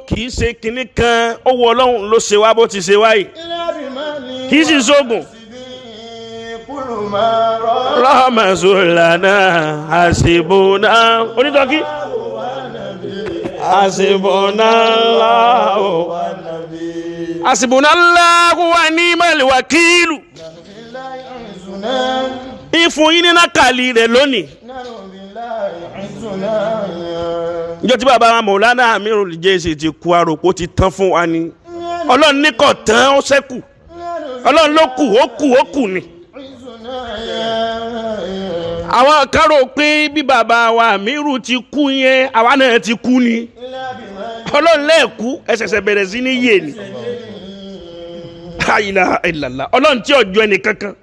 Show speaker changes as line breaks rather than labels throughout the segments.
kì í ṣe kinní kan, ó wọ Ọlọ́run ló ṣe wá bó ti ṣe wáyìí, kì í sì ṣoògùn. Rọ́mọ̀sùlànà àṣìbùnà onítọ́kí àṣìbùnà láwò àṣìbùnà láwò wà ní mẹ́lìwàkìlù. Ìfún yín ní nákàlí rẹ̀ lónìí. Níjọ́ tí bàbá Mọ̀lánà Amirul Jaysh ti kú, àròpọ̀ ti tán fún wa ni. Ọlọ́run ní kò tán, ó ṣẹ́kù. Ọlọ́run ló kù, ó kù, ó kù ni. Àwọn kan rò pé bí bàbá wa Amiru ti kú yẹn, àwa náà ti kú ni. Ọlọ́run lẹ́ẹ̀kú, ẹ ṣẹ̀ṣẹ̀ bẹ̀rẹ̀ sí ní yé ni. La ilaha illallah. Ọlọ́run tí ọjọ́ ẹnì kankan.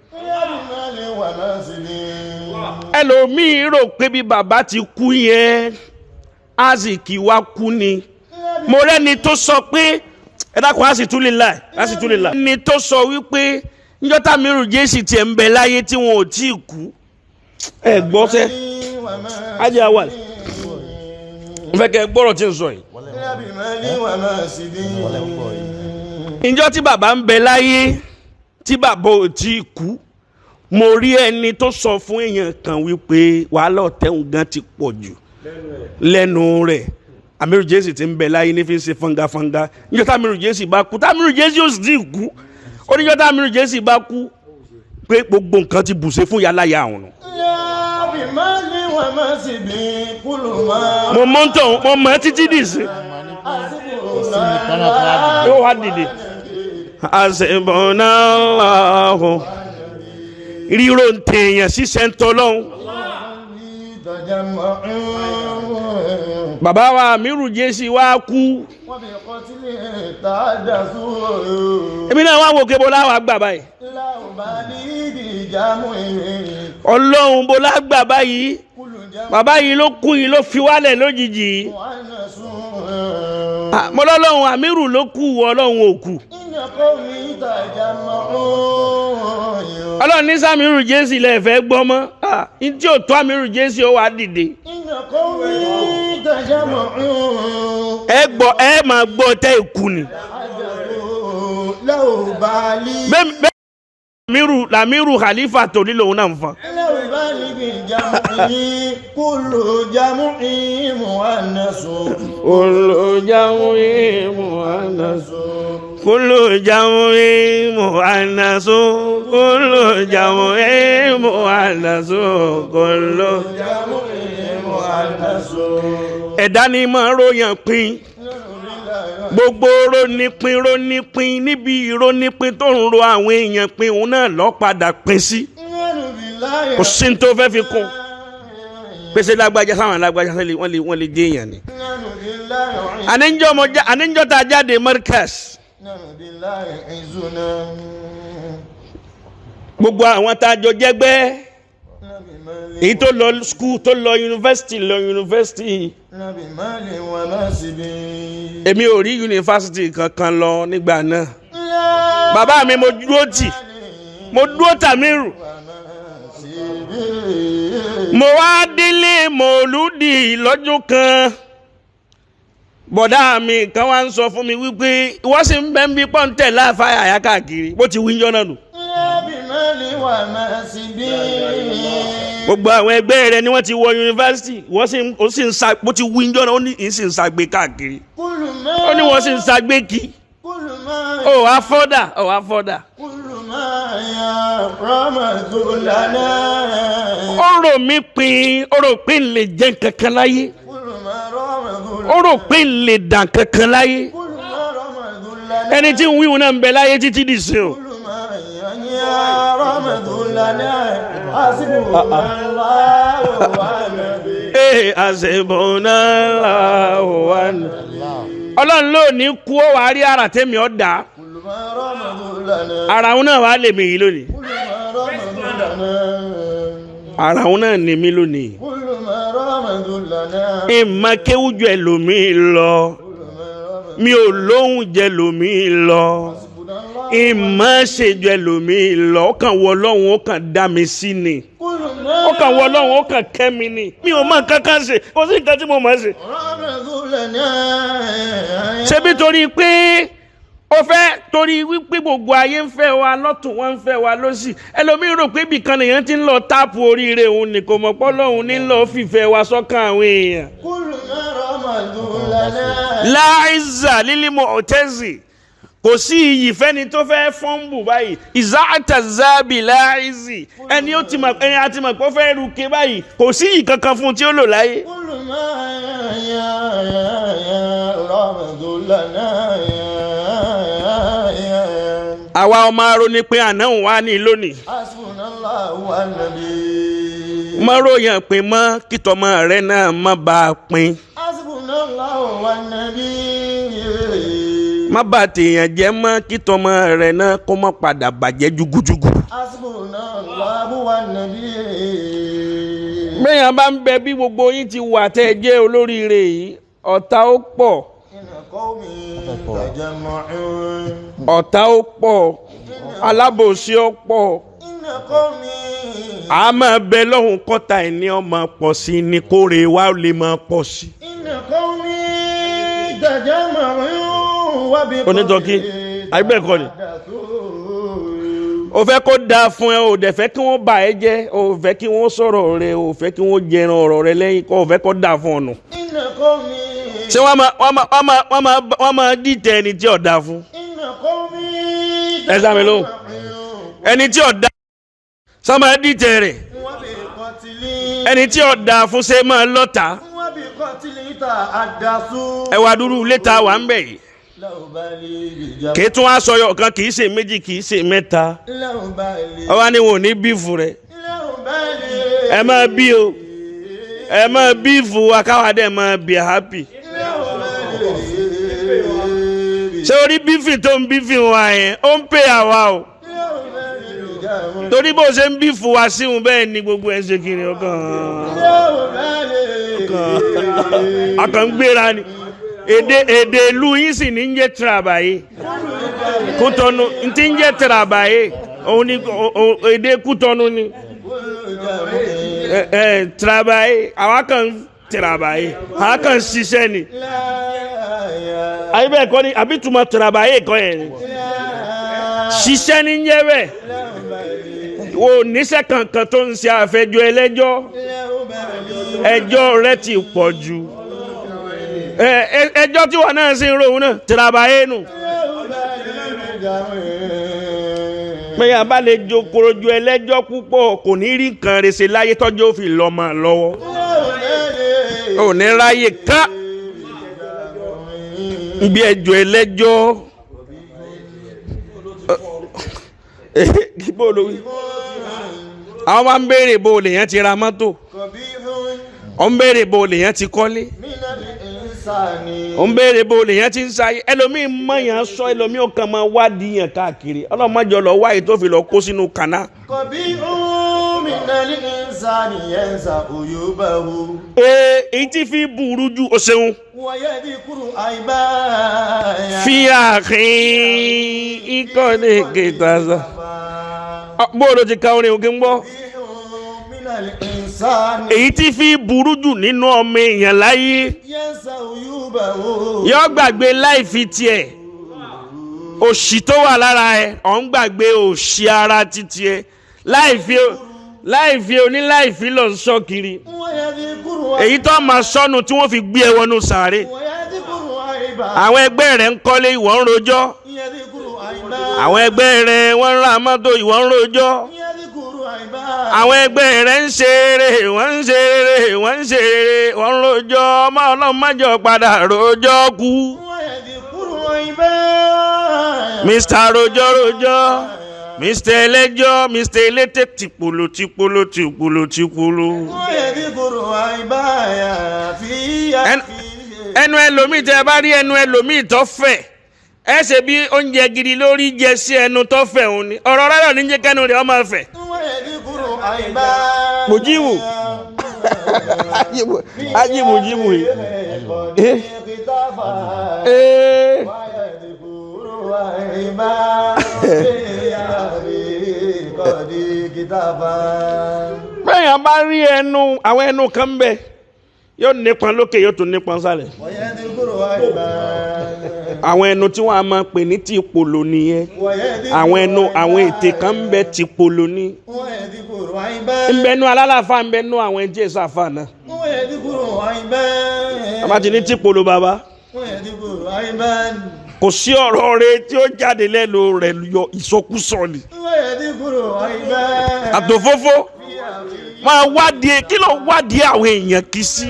Ẹlòmíì rò pé bí bàbá ti kú yẹn, azìkì wa kú ni. Mo rẹ́ni tó sọ pé ẹ dákun, asìtúlélà asìtúlélà. Ẹni tó sọ wípé níjọ́ tá Amirul Jaysh tiẹ̀ ń bẹ láyé tí wọn ò tí ì kú. Ẹ gbọ́ sẹ́, ajé awal, n fẹ́ kẹ́ gbọ́rọ̀ tí ń sọ yìí. Níjọ́ tí bàbá ń bẹ láyé tí bàbá ò tí ì kú, mo rí ẹni tó sọ fún èèyàn kan wípé wàhálà ọ̀tẹ̀hún gan ti pọ̀ jù lẹ́nu rẹ̀. Amirul Jaysh ti ń bẹ láyé ní fi ń ṣe fangafanga. Níjọ́ tá Amirul Jaysh bá kú, tá Amirul Jaysh ò sì tí ì kú, ó níjọ́ tá Amirul Jaysh bá kú pé gbogbo nǹkan ti bùṣe fún yàrá àwọn. Mo mọ̀ ń tọ̀, mo mọ̀ títí dì sí. Yóò wá dìde. Àṣìbọ̀nàláhùn. Ríro ń tèèyàn ṣiṣẹ́ ń tọ́lọ́hún. Bàbá wa Amirul Jaysh wá kú. Èmi náà wá wò pé bọ́lá wa gbà báyìí. Ọlọ́run bọ́lá gbà báyìí. Bàbá yìí ló kú yìí, ló fi wálẹ̀ lójijì. Mo lọ́lọ́run Amiru ló kú, Ọlọ́run ò kú. Ọlọ́run ní sàmírù Jésì lè fẹ́ gbọ́ mọ́. Ntí ò tó Amirul Jaysh ó wá dìde. Ẹ gbọ́, ẹ máa gbọ́ tẹ́ ìkú ni. Bẹ́ẹ̀ Lamiru Khalifa tòní lòun náà ń fa. Kulu jamu'i mu'annasu, kulu jamu'i mu'annasu, kulu jamu'i mu'annasu. Ẹ̀dá ni máa ròyàn pín. Gbogbo rónípín rónípín níbi ìrónípín tó ń ro àwọn èèyàn pín, òun náà lọ́ padà pín sí. Kò sí ní tó fẹ́ fi kún. Pèsè lágbájá sáwọn lágbájá wọ́n lè dé èèyàn ni. Àníjọ́ tá a jáde Markaz. Gbogbo àwọn tá a jọ jẹ́gbẹ́, èyí tó lọ skul, tó lọ yunifásitì, lọ yunifásitì. Èmi ò rí yunifásitì kankan lọ nígbà náà. Bàbá mi mo dúró tì, mo dúró tàmírù. Mo wá délé mòlúdì lọ́jọ́ kan. Bọ̀dá mi kan wá ń sọ fún mi wípé wọ́n sì ń bẹ́ ń bí pọ́ńtẹ̀ láàfáà àyà káàkiri bó ti wí ń jọ́nà nù. Gbogbo àwọn ẹgbẹ́ rẹ ni wọ́n ti wọ yunifásitì, wọ́n sì ń sa bó ti wí ń jọ́nà, ó ní sì ń sagbe káàkiri. Ó ní wọ́n sì ń sagbe kí. Ó wá fọ́dà, ó wá fọ́dà. Ó rò mí pin, ó rò pé n lè jẹ́ kankan láyé. Ó rò pé n lè dàn kankan láyé. Ẹni tí ń wíwọ́n náà ń bẹ láyé títí dì sí o. Ọlọ́run ló ní kú ó wàá rí ara tẹ́mi ọ̀ dá. Ara òun náà wàá lè mí yìí lónìí. Ara òun náà ní mí lónìí. Ìmọ̀ kéwú ju ẹlòmíì lọ. Mi ò lóhùn jẹ ẹlòmíì lọ. Ìmọ̀ ṣe ju ẹlòmíì lọ. Ó kàn wọ Ọlọ́run, ó kàn dá mi sí ni. Ó kàn wọ Ọlọ́run, ó kàn kẹ́ mi ni. Mi ò mọ nǹkan kan ṣe. Kò sí nǹkan tí mo mọ̀ ṣe. Ṣebí torí pé ó fẹ́, torí wípé gbogbo ayé ń fẹ́ wa lọ́tún, wọ́n ń fẹ́ wa lọ́sì. Ẹlòmíín rò pé ibìkan nìyẹn ti ń lọ táàpù oríire òun ni, kò mọ̀ pọ́ lọ́hùn ní lọ́ọ́ fìfẹ́ wa sọ́kàn àwọn èèyàn.
كل ما رمضوا لنا.
Láìsà lílímọ̀ ọ̀tẹ́sì, kò sí iyì fẹ́ni tó fẹ́ fọ́nbù báyìí. Ìzáàtà zábì láìsì, ẹni ó ti mọ̀, ẹni a ti mọ̀ pé ó fẹ́ ruke báyìí, kò sí iyì kankan fún un tí ó lò láyé.
كل ما يا يا يا رمضوا لنا يا يا.
Àwa ọmọ aró ni pé àná òun wá ní lónìí.
حسبنا الله والنبي.
Mọ́ ròyìn pé mọ́ kí tọmọ rẹ náà má bá a pín.
حسبنا الله والنبي.
Má bà tèèyàn jẹ́ mọ́ kí tọmọ rẹ náà kó má padà bàjẹ́ jugujugu.
حسبنا الله والنبي.
Bẹ́ẹ̀yàn bá ń bẹ bí gbogbo yín ti wà tẹ́ ẹ jẹ́ olóríire yìí, ọ̀tá ó pọ̀.
إن قومي تجمعون.
Ọ̀tá ó pọ̀, alábòsí ó pọ̀.
إن قومي.
A máa bẹ lọ́hùn kọ́ta ẹ̀ ní ọmọ pọ̀ sí ni kóre wa ó lè máa pọ̀ sí.
إن قومي تجمعون وبقتلي.
Onítọ́kí, àbí bẹ́ẹ̀ kọ́ ni?
تحدثون.
O fẹ́ kó dáa fún ẹ, o dẹ̀ fẹ́ kí wọ́n bà ẹ́ jẹ́, o fẹ́ kí wọ́n sọ̀rọ̀ rẹ, o fẹ́ kí wọ́n jẹran ọ̀rọ̀ rẹ lẹ́yìn, kó o fẹ́ kó dáa fún ọ nù.
إن قومي.
Ṣé wọ́n máa dìtẹ̀ ẹni tí ò dáa fún?
إن قومي.
Ẹ sá mi lóhùn. Ẹni tí ò dáa sọ máa dìtẹ̀ rẹ̀?
وبقتلي.
Ẹni tí ò dáa fún ṣe máa lọ́ta?
وبقتلي تحدثون.
Ẹ wá dúró létà wà ń bẹ̀ yìí.
لو بالي بجم.
Kì í tún wá sọyọ kan, kì í ṣe méjì, kì í ṣe mẹ́ta.
لو بالي.
Ọwọ́ ni wọn ò ní bífù rẹ̀.
لو بالي.
Ẹ máa bí o, ẹ máa bífù wa káwa dẹ̀ máa bí happy.
لو بالي.
Ṣé orí bífì tó ń bífì wa yẹn ó ń pè àwa o?
لو بالي بجم.
Torí bó ṣe ń bífù wa síhun bẹ́ẹ̀ ni gbogbo ẹ̀ ń ṣe kiri ọkàn.
لو بالي.
Akàn ń gbéra ni. Èdè ìlú yín sì ní ń jẹ́ tìrabàyè. Kútọ́nu ntí ń jẹ́ tìrabàyè òun ni èdè Kútọ́nu ni.
كل جمع.
Ẹ ẹ tìrabàyè, àwa kàn ń tìrabàyè, àwa kàn ń ṣiṣẹ́ ni.
لا يا.
Àyè bẹ́ẹ̀ kọ́ ni àbí túmọ̀ tìrabàyè kọ́ yẹn ni?
لا.
Ṣiṣẹ́ ní ń jẹ́ bẹ́ẹ̀.
لو بالي.
Wo níṣẹ́ kankan tó ń ṣe àfẹjọ́ ẹlẹ́jọ́.
لو بالي.
Ẹjọ́ rẹ ti pọ̀ jù. Ẹjọ́ tí wọn náà sì ń rohun náà tìrabàyè nù.
لو بالي بجم.
Pẹ̀yà bá lè jokoro ju ẹlẹ́jọ́ púpọ̀, kò ní rí nǹkan rẹ̀ ṣe láyé tọ́jú ó fi lọ́mọ lọ́wọ́.
لو بالي.
Ò ní ráyè ká bí ẹjọ́ ẹlẹ́jọ́. Bó ló wí? Àwọn máa ń béèrè bó lèèyàn ti ra mọ́tò.
قبيح.
Ó ń béèrè bó lèèyàn ti kọ́lé.
من الإنسان.
Ó ń béèrè bó lèèyàn ti ń sáyé. Ẹlòmíì mọ̀yàn sọ, ẹlòmíì ò kàn máa wádìí yàn káàkiri. Ọlọ́mọdé lọ wáyé tó fi lọ kó sínú kànáà.
قبيح من الإنسان ينسى عيوبه.
Ee, èyí tí fi burú jù, o ṣeun.
ويذكر عيبا.
Fi àkín ikọ̀ ní kìtà sọ. Bó ló ti ka orin òkè ń gbọ́?
قبيح من الإنسان.
Èyí tí fi burú jù nínú ọmọ èèyàn láyé.
ينسى عيوبه.
Yọ gbàgbé láìfi tiẹ̀. Òṣì tó wà lára ẹ̀, ọ̀ ń gbàgbé òṣì ara títí ẹ̀. Láìfi oníláìfi lọ ń sọ kiri.
ويذكر.
Èyí tó máa sọnù tí wọ́n fi gbé ẹ wọnú sàárè.
ويذكر عيبا.
Àwọn ẹgbẹ́ rẹ̀ ń kọ́lé, ìwọ ń rojọ́.
يذكر عيبا.
Àwọn ẹgbẹ́ rẹ̀ wọ́n ń ra mọ́tò, ìwọ ń rojọ́.
يذكر عيبا.
Àwọn ẹgbẹ́ rẹ̀ ń ṣeré, wọ́n ń ṣeré, wọ́n ń ṣeré, wọ́n ń rojọ́. Ọmọ ọlọ́run má jọ padà rojọ́ kú.
ويذكر عيبا.
Mr. Rojọ́ rojọ́, Mr. ẹlẹ́jọ́, Mr. elétè tìpolo tìpolo tìpolo tìpolo.
ويذكر عيبا في.
Ẹnu ẹlòmíì tẹ ẹ bá rí ẹnu ẹlòmíì tó fẹ̀, ẹ ṣe bí oúnjẹ gidi lórí jẹ sí ẹnu tó fẹ̀ òun ni ọ̀rọ̀ rárá ní jẹ́ kẹ́nu rẹ̀ ọmọ fẹ̀.
ويذكر عيبا.
Mujibu. Aji mujibu yìí.
قد اختفى.
Ee.
ويذكر عيبا في قد اختفى.
Bẹ́ẹ̀ bá rí ẹnu àwọn ẹnu kan ń bẹ, yóò nípọn lókè, yóò tún nípọn sálẹ̀.
ويذكر عيبا.
Àwọn ẹnu tí wọ́n á máa pè ní ti polo nìyẹn. Àwọn ẹnu, àwọn ètè kan ń bẹ ti polo ní. Ń bẹ nu alálàáfà, ń bẹ nu àwọn ẹjẹ ìsàfà náà. A bá ti ní ti polo bàbá, kò sí ọ̀rọ̀ rẹ tí ó jáde lẹ́nu rẹ̀ yọ ìsọkúsọ ni. Àtòfófó máa wádìí, kí ló wádìí àwọn èèyàn kì í sí,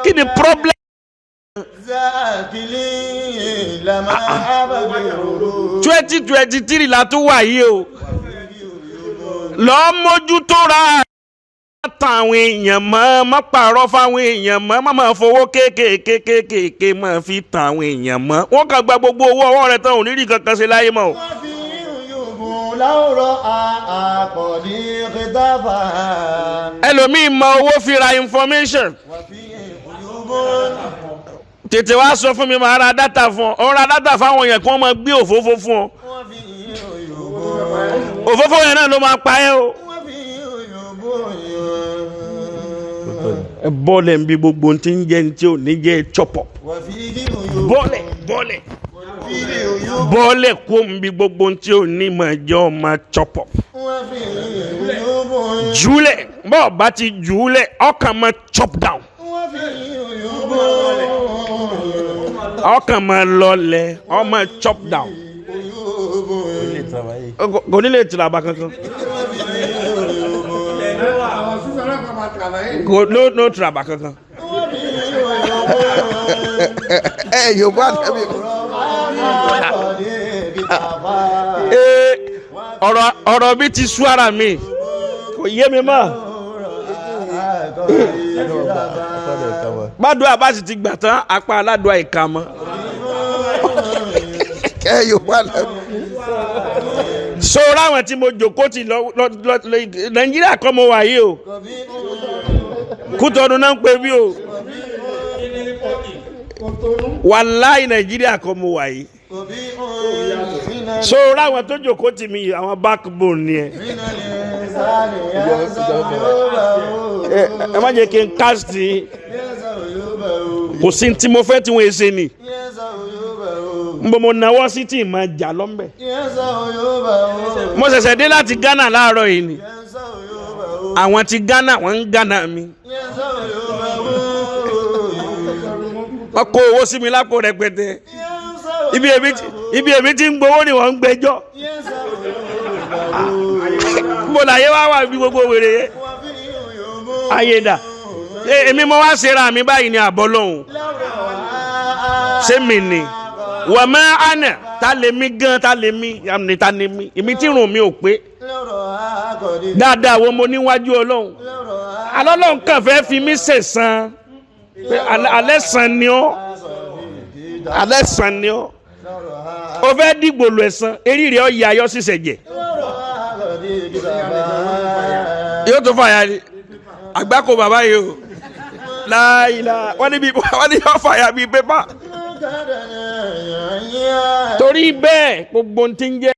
kí ni problem? 2023 la tún wà yìí o. Lọ́ọ́ mójútó ra táwọn èèyàn mọ́, má pààrọ̀ fáwọn èèyàn mọ́, má máa fowó kéékèèké kéékèèké máa fi tan àwọn èèyàn mọ́. Wọ́n kàn gba gbogbo owó ọwọ́ rẹ̀ tán, ò ní rí kankan ṣe láyé mọ́ o. Ẹlòmíì mọ owó fi ra information. Tètè wá sọ fún mi, màá ra data fún ọ. Ọ ra data fáwọn èèyàn kí wọ́n máa gbé òfófó fún ọ. Òfófó yẹn náà ló máa pa ẹ́ o. Bọ́ọ̀lẹ̀ ń bi gbogbo tí ń jẹ́ tí ò ní jẹ́ chop up. Bọ́ọ̀lẹ̀ bọ́ọ̀lẹ̀ bọ́ọ̀lẹ̀ kó ń bi gbogbo tí ò ní máa jẹ́ ọ máa chop up. Júlẹ̀, bọ́ọ̀ bá ti júlẹ̀, ọkàn máa chop down. Ọkàn máa lọlẹ̀, ọ máa chop down. Kò ní lè tìraba kankan. Kò no tìraba kankan.
Ẹ Yorùbá tẹ̀lé.
Ọ̀rọ̀ mi ti sú ara mi, kò yé mi mọ́. Gbàdúrà bá sì ti gbà tán, apá aládùá ìka mọ́.
Ẹ Yorùbá tẹ̀lé.
So ráwọn tí mo jòkó ti lọ lọ lọ Nàìjíríà kọ́ mo wà yìí o. Kútọ́nu náà ń pè mí o. Wàláì Nàìjíríà kọ́ mo wà yìí. So ráwọn tó jòkó tì mí, àwọn backbone ni ẹ. Ẹ má jẹ́ kí n cast. Kò sí tí mo fẹ́ tí wọ́n ṣe ni. N bọ̀ mo náwó sí tí mà jà lọ́nbẹ̀. Mo ṣẹ̀ṣẹ̀ dé láti Ghana láàárọ̀ yìí ni. Àwọn ti Ghana wọ́n ń Ghana mi. Wọ́n kó owó sí mi lápò rẹpẹtẹ. Ibi èmi ti ń gbowó ni wọ́n ń gbẹ́jọ́. Mo láyé wá wà bí gbogbo wèrè yẹn. Ayé dà. Èmi mo wá ṣe ra mi báyìí ni àbọ̀ lọ́hùn. Ṣé mi ni? Wà má àná ta lè mi gan, ta lè mi àmì, ta ni mi, èmi tí rùn mi ò pé. Dáadáa wo mo níwájú Ọlọ́run. Alọ́lọ́run kàn fẹ́ fi mí ṣẹ̀san. Alẹ́ san ni ọ́. Alẹ́ san ni ọ́. O fẹ́ dìgbò lu ẹ̀san, eré rẹ̀ ọ̀ yà yọ sísẹ̀ jẹ̀. Yóò tó fàyà ni. Àgbákò bàbá yìí o. Láìla wọ́n ní yọ fàyà bíi pépà. Torí bẹ́ẹ̀ gbogbo ti ń jẹ́.